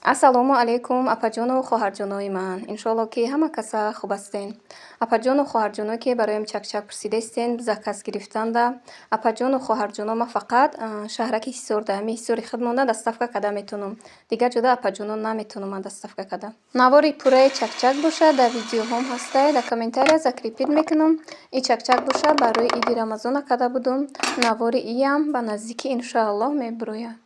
Ассалому алайкум, апаҷону хоҳарҷонои ман. Иншоалло, ки ҳама каса хуб ҳастен. Апаҷону хоҳарҷоно, ки бароям чакчак пурсидаистен заказ гирифтанда, апаҷону хоҳарҷоно, ман фақат шаҳраки Ҳисорда, ҳамин Ҳисори худ монда доставка карда метавонам. Дигар ҷода, апаҷоно, наметавонам ман доставка карда. Навори пурраи чакчак бошад, дар видеоҳом ҳастай, дар комментария закрепить мекунам. И чакчак бошад, барои иди Рамазона карда будум. Навори иам ба наздикӣ, иншоаллоҳ, мебурояд.